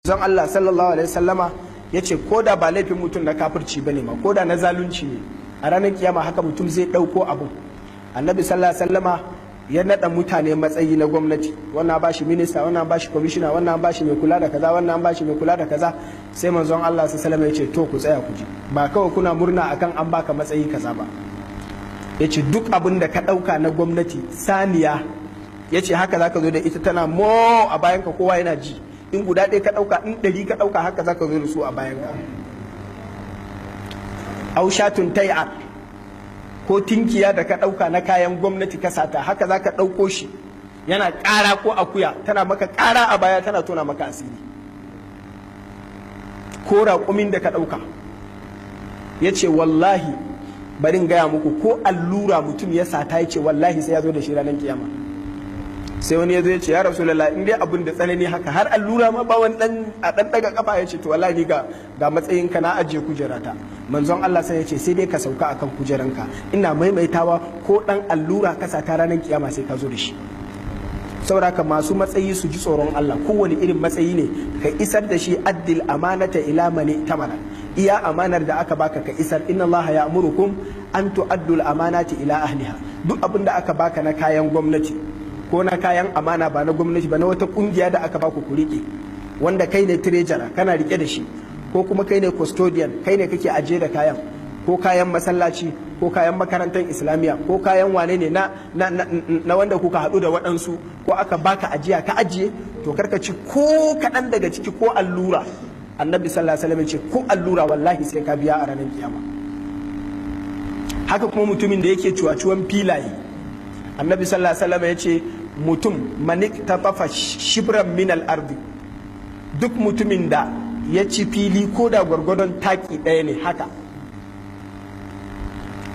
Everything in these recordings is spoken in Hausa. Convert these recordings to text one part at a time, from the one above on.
Zan Allah sallallahu alaihi wasallama ya ce ko da ba laifin mutum na kafirci bane ma, ko da na zalunci ne, a ranar kiyama haka mutum zai ɗauko abu. Annabi sallallahu alaihi wasallama ya naɗa mutane matsayi na gwamnati, wannan ba shi minista, wannan ba shi kwamishina, wannan ba shi mai kula da kaza, wannan ba shi mai kula da kaza. Sai manzon Allah sallallahu alaihi wasallama ya ce to ku tsaya ku ji, ba kawai kuna murna akan an baka matsayi kaza ba. Ya ce duk abin da ka ɗauka na gwamnati, saniya, ya ce haka zaka zo da ita tana mo a bayanka, kowa yana ji. In guda ɗaya ka ɗauka, in 100 ka ɗauka, haka zaka zo da su a bayanka. Aushatun tai'a ko tinkiya da ka ɗauka na kayan gwamnati ka sata, haka za ka ɗauko shi yana ƙara, ko akuya tana maka ƙara a baya tana tona maka asiri, ko raƙumin da ka ɗauka. Ya ce wallahi barin gaya muku, ko allura mutum ya sata, ya ce wallahi sai ya zo da shi ranar kiyama. Sai wani ya zo ya ce ya Rasulallah, in dai abin da tsanani haka har allura ma ba wani dan a dan daga kafa? Ya ce to wallahi ga matsayin ka na ajiye kujerata. Manzon Allah sai ya ce sai dai ka sauka akan kujeranka. Ina maimaitawa, ko dan allura ka sata, ranar kiyama sai ka zo da shi. Saboda haka masu matsayi su ji tsoron Allah. Kowane irin matsayi ne, ka isar da shi. Addil amanata ila mani tamana, iya amanar da aka baka ka isar. Inna Allah ya'murukum an tu'addul amanati ila ahliha. Duk abin da aka baka na kayan gwamnati ko na kayan amana, ba na gwamnati ba, na wata kungiya da aka baku ku rike, wanda kai ne treasurer kana rike da shi, ko kuma kai ne custodian, kai ne kake ajiye da kayan, ko kayan masallaci, ko kayan makarantar islamiyya, ko kayan wane ne na wanda kuka haɗu da waɗansu, ko aka baka ajiya ka ajiye, to karka ci ko kaɗan daga ciki, ko allura. Annabi sallallahu alaihi wasallam ce ko allura wallahi sai ka biya a ranar kiyama. Haka kuma mutumin da yake cuwacuwan filaye, Annabi sallallahu alaihi wasallam ya ce mutum manik tafafa shibran min al-ardi, duk mutumin da ya ci fili ko da gwargwadon taki ɗaya ne haka,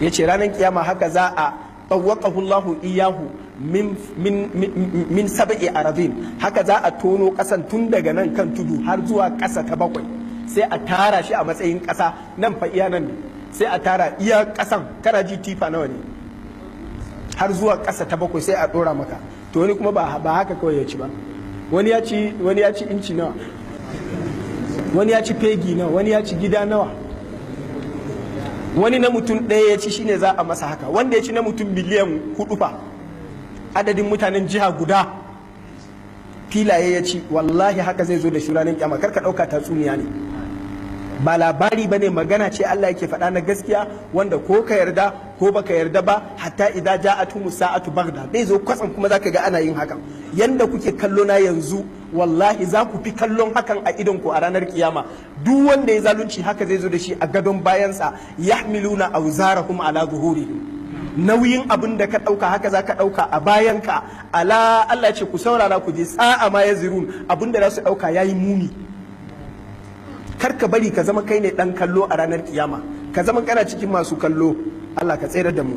ya ce ranar kiyama haka za a tsawwaqahu Allahu iyahu min sab'i aradin, haka za a tono ƙasan tun daga nan kan tudu har zuwa ƙasa ta bakwai, sai a tara shi a matsayin ƙasa. Nan fa iya nan ne, sai a tara iya ƙasan, kana ji tifa nawa ne, har zuwa ƙasa ta bakwai, sai a ɗora maka. To wani kuma ba haka kawai ya ci ba, wani ya ci inci nawa, wani ya ci fegi nawa, wani ya ci gida nawa, wani na mutum ɗaya ya ci, shine za a masa haka. Wanda ya ci na mutum miliyan 4 fa, adadin mutanen jiha guda, filaye ya ci, wallahi haka zai zo da shi ranar kiyama. Kar ka ɗauka tatsuniya ne, ba labari bane, magana ce Allah yake faɗa na gaskiya, wanda ko ka yarda ko baka yarda ba, hatta idza ja'atuhum sa'atu baghda, zai zo kwatsam kuma zaka ga ana yin hakan. Yanda kuke kallo na yanzu, wallahi za ku fi kallon hakan a idon ku a ranar kiyama. Duk wanda ya zalunci haka zai zo da shi a gadon bayansa. Yahmiluna awzarahum ala zuhurihim, nauyin abin da ka ɗauka haka za ka ɗauka a bayanka. Ala, Allah ce ku saurara ku ji, sa'a ma yazirun, abin da za su ɗauka yayi muni. Kar ka bari ka zama kai ne dan kallo a ranar kiyama, ka zama kana cikin masu kallo. Allah ka tsere da mu.